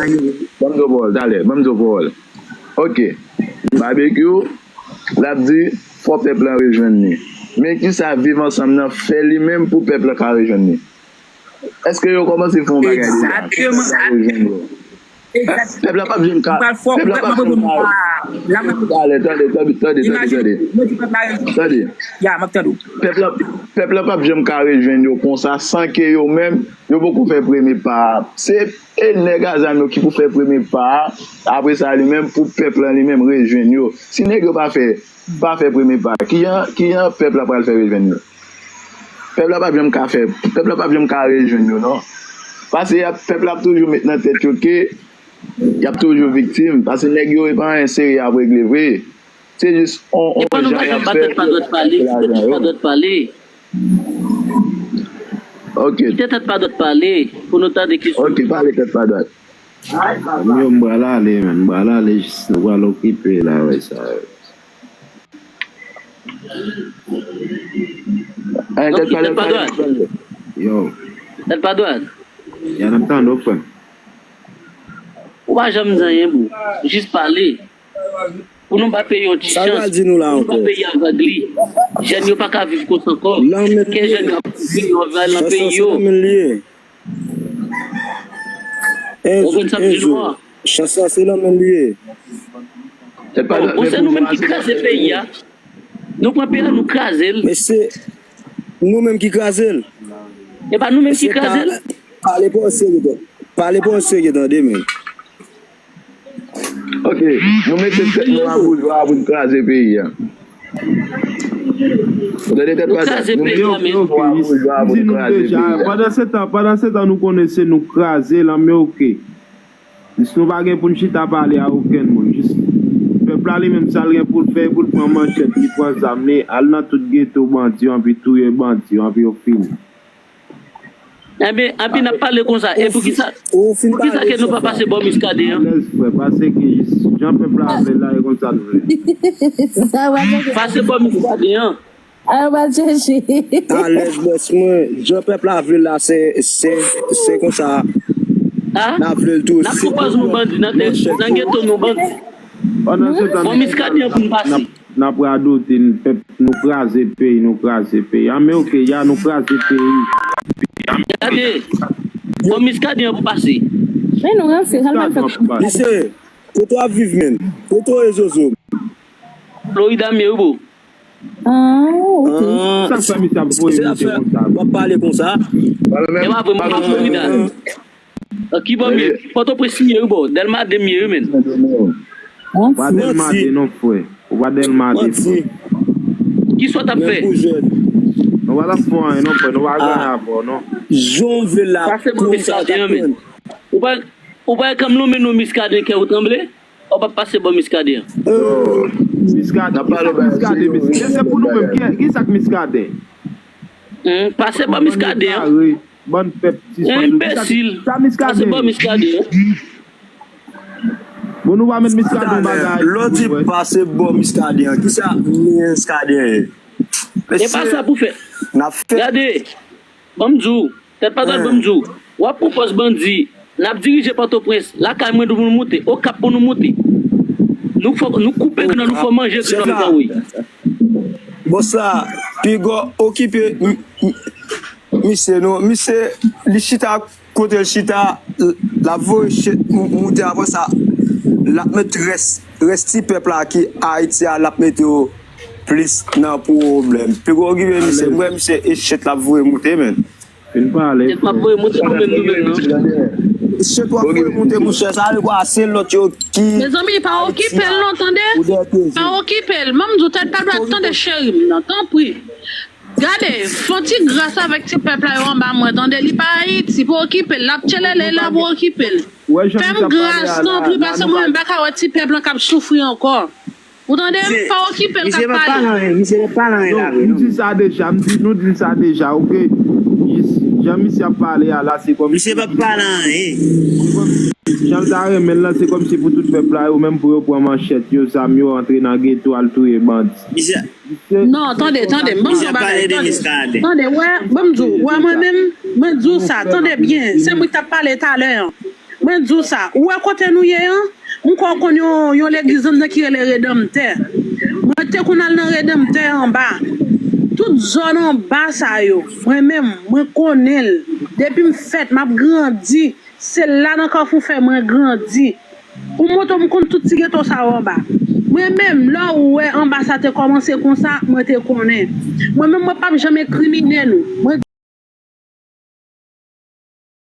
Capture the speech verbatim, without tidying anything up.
Ban m di w pawòl, talè, ban m di w pawòl. Ok. Babekyou, l ap di, fò pèp lan rejwenn li. Men kisa viv ansanm nan fè li menm pou pèp lan ka rejwenn li? Èske yo kòmanse fè yon bagay deja? Pèp lan ka rejwenn yo. Pèp la p ap janm ka, pèp la p ap janm ka. Talè, tande, tande, tande, tande, tande. Tande. Pèp la, pèp la p ap janm ka rejwenn yo konsa san ke yo menm, yo poko fè premye pa a. Se e nèg a zam yo ki pou fè premye pa a. Apre sa, li menm, pou pèp lan li menm rejwenn yo. Si nèg yo pa fè, pa fè premye pa a, kijan, kijan pèp la pral fè rejwenn yo? Pèp la p ap janm ka fè, pèp la p ap janm ka rejwenn yo, non. Paske y ap, pèp la ap toujou met nan tèt yo ke y ap toujou viktim. Paske nèg yo e pa anyen serye y ap regle vre. Se jis on, on jan y ap fè pou yo ka fè lajan yo. Kite tèt pa dwat pale. Ok. Kite tèt pa dwat pale pou nou tande ki sou. Ok, pale tèt pa dwat. Yo, m pral ale, men. M pral ale jis nou pral okipe la, wè sa. Donk, tèt pa dwat. Yo. Tèt pa dwat. Ya, n ap tande w, frè m. Ou pa janm di anyen, bro. Jis pale. Pou nou ba peyi yon ti chans. Pou nou ba peyi a vag li. Jèn yo pa ka viv konsa ankò. Kè jèn yo ap mouri, yo ap vale nan peyi yo. Ou konn sa m di nou an? Chans la se nan men l li ye. Bon, se nou menm ki kraze peyi a. Nou pran peyi a, nou kraze l. Men se nou menm ki kraze l. E pa nou menm ki kraze l. Pale pa w serye, tande. Pale pa w serye, tande, men. Ok, nou mete tèt nou a boujwa pou n kraze peyi a. Ou tande tèt pa sa? Nou mete tèt nou a boujwa pou n kraze peyi a. Pandan se tan, pandan se tan nou konnen se nou kraze l, men ok. Jis nou pa gen pou n chita pale a okenn moun. Jis pèp la li menm sa l gen pou l fè, pou l pran manchèt, li pran zam li, al nan tout geto bandi yo, anpi touye bandi yo, anpi yo fini. Enben, anpi n ap pale konsa. E poukisa, poukisa ke nou pa pase bò Miskaden an? Alèz, frè, pase ke jis jan pèp la vle la, e konsa l vle. Pase bò Miskaden an. Alèz, bòs mwen, jan pèp la vle la, se, se, se konsa. N ap vle l tou. N ap pran pòz nou bandi, nan geto nou bandi. Bò Miskaden an pou n pase. N ap radote, n pèp, nou kraze peyi, nou kraze peyi. A, men ok, ya, nou kraze peyi. Gade, bò Miskaden an pou pase. Men nou ranse, sa l pa fè. Misye, kote w ap viv, menm? Kote w ye, Zozo? Florida m ye wi, bro. Ah, ok. Sa k fè misye ap voye monte konsa? W ap pale konsa? E pa vre, m pa Florida. Ki bò m ye? Pòtoprens m ye wi bò. Dèlma de m ye wi, men. Ou pa Dèlma de non, frè. Ou pa Dèlma de, frè. Kisa w t ap fè? Nou pa t ap fè anyen non, frè. Nou pa gen anyen avè w non. Jan w vle la. Pase bò Miskaden an, men. Ou pa, ou pa wè kan m lonmen non Miskaden kè ou tranble? Ou p ap pase bò Miskaden an. Miskaden, Miskaden, Miskaden. Se pou nou menm. Ki, ki sa k Miskaden? Pase bò Miskaden an. Bann pèp ti sòt. Enbesil. Pase bò Miskaden an. Bon, nou pa met Miskaden bagay. Lè w di pase bò Miskaden an, ki sa Miskaden ye? E pa sa pou fè. Gade, ban m di w, tèt pa dwat, ban m di w. W ap pran pòz bandi, n ap dirije Pòtoprens, lakay mwen pou nou moute, Okap pou nou moute. Nou fò, nou koupe grenn, nou fò manje grenn, nou fè woy. Bòs la, piga w okipe misye non. Misye, li chita kote l chita, l ap voye chet moute, apre sa, l ap met rès, rès ti pèp la ki Ayiti a, l ap mete yo plis nan pwoblèm. Piga w okipe misye, m wè misye e chet l ap voye moute, men. Fin pale. Chet m ap voye moute nou menm, nou menm, non. Chet w ap voye moute, monchè, sa vle kwa, se lòt yo ki. Mezanmi, pa okipe l non, tande. Pa okipe l. Ban m di w, tèt pa dwat, tande, cheri m nan, tanpri. Gade, fè yon ti gras avèk ti pèp la yo anba mwen, tande, li pa Ayiti, pa okipe l, l ap tchelele, l ap okipe l. Fè m gras, tanpri, paske mwen menm pa ka wè ti pèp lan k ap soufri ankò. Ou tande m? Pa okipe l k ap pale. Misye pa pale anyen, misye pa pale anyen la vre, non. M di sa deja, m di, nou di sa deja, ok? Jis jan misye ap pale a la, se kòm. Misye pa pale anyen. Jan l ta renmen l lan, se kòmsi pou tout pèp la, yo menm pou yo pran manchèt yo, zam yo, antre nan geto, al touye bandi. Non, tande, tande, m ban m di w bagay, tande. Tande, wè, ban m di w, wè, mwen menm, mwen di w sa, tande byen, se mwen ki t ap pale talè an. Mwen di w sa, ou wè kote nou ye an? M kwè w konn yon, yon legliz anndan ki rele Redanmtè. Mwen te konn al nan Redanmtè anba. Tout zòn anba sa yo, mwen menm, mwen konnen l. Depi m fèt, m ap grandi. Se la nan Kafou Fè mwen grandi. Pou m montre w, m konn tout ti geto sa yo anba. Mwen menm, lè w wè anba sa te kòmanse konsa, mwen te konnen. Mwen menm, mwen p ap janm enkrimine nou. Mwen